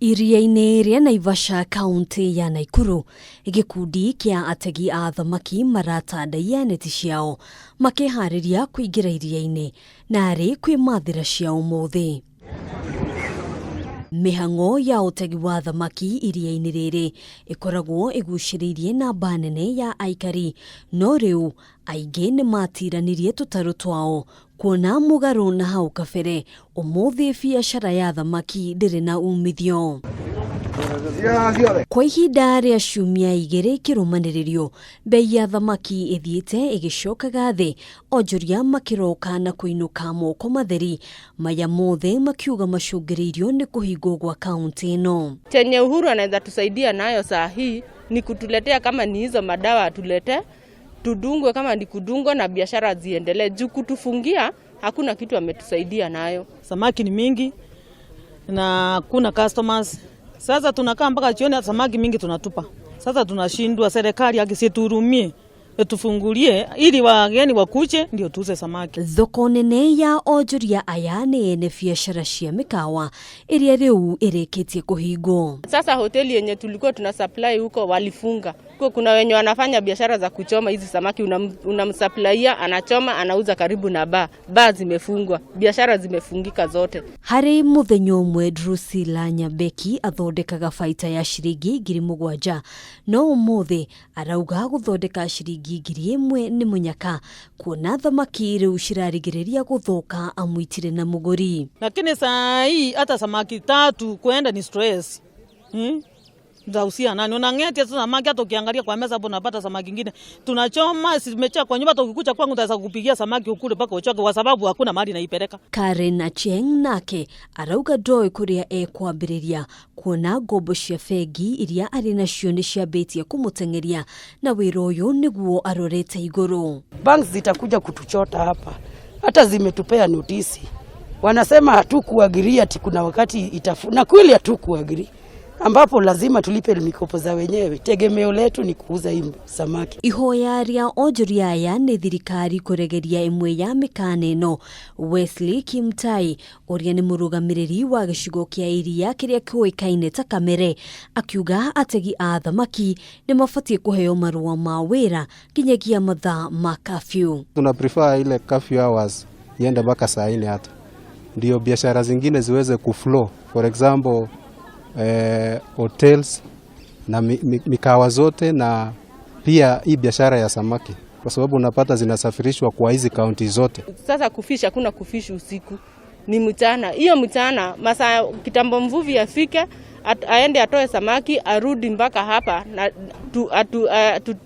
Iria-inĩ rĩa Naivasha, kaunti ya Naikuru, gĩkundi kĩa ategi a thamaki maratandaia neti ciao makĩharĩria kũingĩra iria-inĩ narĩ kwĩmathĩra cia ũmũthĩ. Mĩhang'o ya ũtegi wa thamaki iria-inĩ rĩrĩ ĩkoragwo ĩgucĩrĩirie namba nene ya aikari, no rĩu aingĩ nĩ matiranirie tũtarũ twao kuona mũgarũ na hau kabere ũmũthĩ biacara ya thamaki ndĩrĩ na umithio. Kwa ihinda rĩa ciumia 2 ikĩrũmanĩrĩrio, mbei ya thamaki ĩthiĩte ĩgĩcokaga thĩ, onjoria makĩroka na kũinũka moko matheri, maya mothe makiuga macũngĩrĩirio nĩ kũhingwo gwa kaunti ĩno. Chenye Uhuru anaweza tusaidia nayo saa hii ni kutuletea kama ni hizo madawa atulete, tudungwe kama ni kudungwa na biashara ziendelee. Juu kutufungia hakuna kitu ametusaidia nayo. Samaki ni mingi na kuna customers. Sasa tunakaa mpaka jioni, samaki mingi tunatupa. Sasa tunashindwa, serikali akisituhurumie tufungulie ili wageni wakuje ndio tuuze samaki. Thoko nene ya onjoria aya nĩ ene biacara cia mĩkawa ĩrĩa rĩu ĩrĩkĩtie kũhingwo. Sasa hoteli yenye tulikuwa tuna supply huko walifunga. Kwa kuna wenye wanafanya biashara za kuchoma hizi samaki, unamsupplyia anachoma anauza karibu na bar. Bar zimefungwa, biashara zimefungika zote. Harĩ mũthenya ũmwe Drusilla Nyabeki athondekaga baita ya ciringi 7,000, no ũmũthĩ arauga gũthondeka ciringi 1,000 nĩ mũnyaka kuona thamaki rĩu cirarigĩrĩria gũthũka amu itirĩ na mũgũri. Lakini saa hii hata samaki 3 kwenda ni stress. Nitausia nani? Unang'etia sasa samaki, hata ukiangalia kwa meza hapo unapata samaki nyingine. Tunachoma, zimechea kwa nyumba, hata ukikuja kwangu nitaweza kukupigia samaki ukule mpaka uchoke kwa sababu hakuna mahali naipeleka. Karen Achieng nake arauga ndoĩ kũrĩa ekwambĩrĩria kuona ngombo cia bengi iria arĩ nacio nĩ ciambĩtie kũmũteng'eria na wĩra ũyũ nĩguo arorete igũrũ. Banks zitakuja kutuchota hapa, hata zimetupea notisi, wanasema hatukuagree ati kuna wakati itafu, na kweli hatukuagree, ambapo lazima tulipe mikopo za wenyewe. Tegemeo letu ni kuuza hii samaki. Ihoya rĩa onjoria aya nĩ thirikari kũregeria ĩmwe ya mĩkana ĩno. Wesley Kimtai ũrĩa nĩ mũrũgamĩrĩri wa gĩcigo kĩa iria kĩrĩa kĩũĩkaine ta Kamere akiuga ategi a thamaki nĩ mabatiĩ kũheo marũa ma wĩra nginyagia mathaa ma curfew. Tuna prefer ile curfew hours iende mpaka saa 4 hata ndio biashara zingine ziweze kuflow. For example, hotels na mikawa zote na pia hii biashara ya samaki, kwa sababu unapata zinasafirishwa kwa hizi kaunti zote. Sasa kufish, hakuna kufish usiku, ni mchana. Hiyo mchana masaa kitambo mvuvi afike aende atoe samaki arudi mpaka hapa na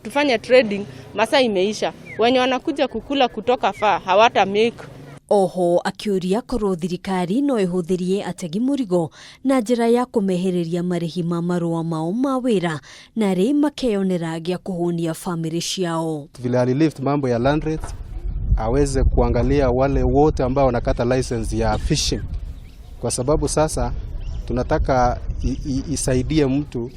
tufanye trading, masaa imeisha. Wenye wanakuja kukula kutoka far hawata make. Oho akiũria korwo thirikari no ĩhũthĩrie ategi mũrigo na njĩra ya kũmehereria marĩhi ma marũa mao ma wĩra narĩ makeyonera gĩa kũhũnia famĩlĩ ciao. Vile alilift mambo ya land rates, aweze kuangalia wale wote ambao wanakata license ya fishing, kwa sababu sasa tunataka isaidie mtu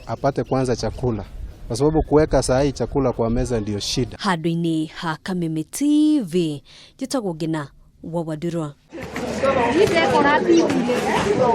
apate kwanza chakula, kwa sababu kuweka saa hii chakula kwa meza ndio shida. Handũ-inĩ ha Kameme TV, njĩtagwo Ngina wa Wandurwa.